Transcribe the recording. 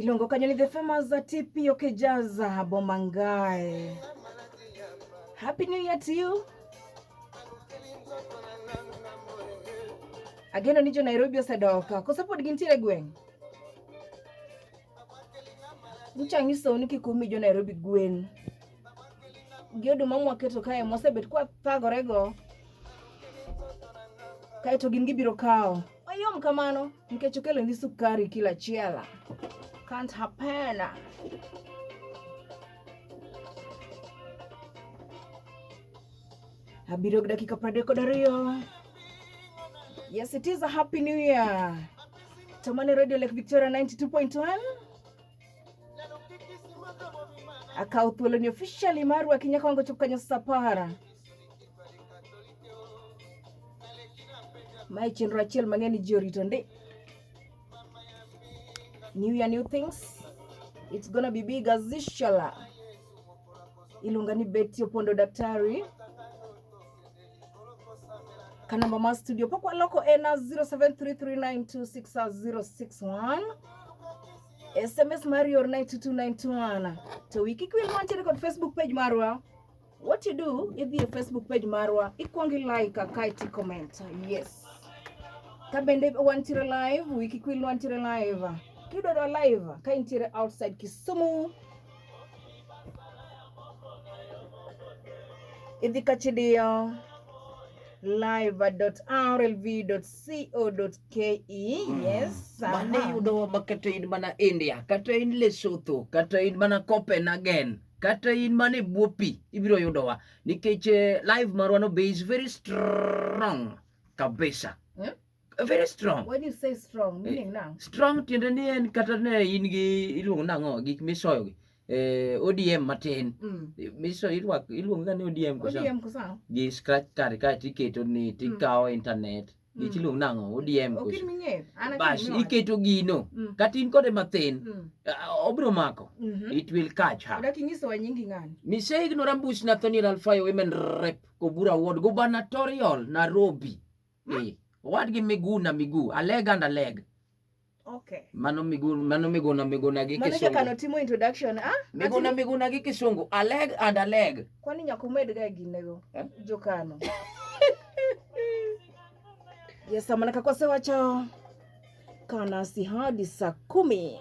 Iluongo kanyo ni the famous TP Okejaza Bomangae. Happy New Year to you. Ageno ni jo Nairobi osedok. Koso pod gintiere e gweng'? Nyicha anyisou ni kik umi jo Nairobi gwen. Gi oduma mwaketo kae mwasebet kwathagorego kaeto gin gibiro kawo. Mayom kamano nikech okelo ni sukari kilo achiel. Can't happen. Abiriyo gi dakika 32. Yes, it is a happy new year. To mane Radio Lake Victoria 92.1. Akawo thuolo ni officially mar rwaki nyaka wango chop kanyo saa apar. Mae chenro achiel mang'e ni ji orito ndi. New year, new things. It's gonna be big as usual. Iluonga ni Betty Opondo Daktari. Ka namba mar studio pok waloko en 0733926061. SMS mar yor 92291. To wiki kik wil mantiere kod Facebook page marwa. What you do, idhi e Facebook page marwa, ikwongo i like kae to comment. Yes. Ka bende wantiere live, wiki kik wil wantiere live. Kidwaro live ka intiere outside Kisumu, idhi kachidiyo live.rlv.co.ke. Yes. Mane aha. yudowa ma kata in mana India, kata in Lesotho, kata in mana Copenhagen, kata in mana e bwo pi, ibiro yudowa. Nikech live marwa no be is very strong kabisa. Eh? Very strong. When you say strong, meaning now? Strong tiende ni en kata ne in gi iluongo nang'o gik misoyo gi. ODM matin. Miso irwak iluongo ga ni ODM koso? ODM koso? Gi scratch card kae tiketo ni tikawo internet. Gich iluongo nang'o? ODM Ok koso? in ming'eyo. An akia Bas gima iwacho. iketo gino. Kata in kode mathin, obiro mako. It will catch her. Odak inyisowa nyingi ng'ani. Mise Ignorambus Nathaniel Alfayo Women Rep Kobura Ward Gubernatorial Nairobi. Owadgi Miguna Migu, Aleg and Aleg. Okay. Mano Migu, mano Miguna Miguna gi Mano Kisungu. kaka notimo introduction, ah? Miguna Miguna gi Kisungu, Aleg and Aleg. Kwani nyaka umed ga e ginego? Eh? Jokano. Yes, mana kaka wasewacho kana si hadi saa 10.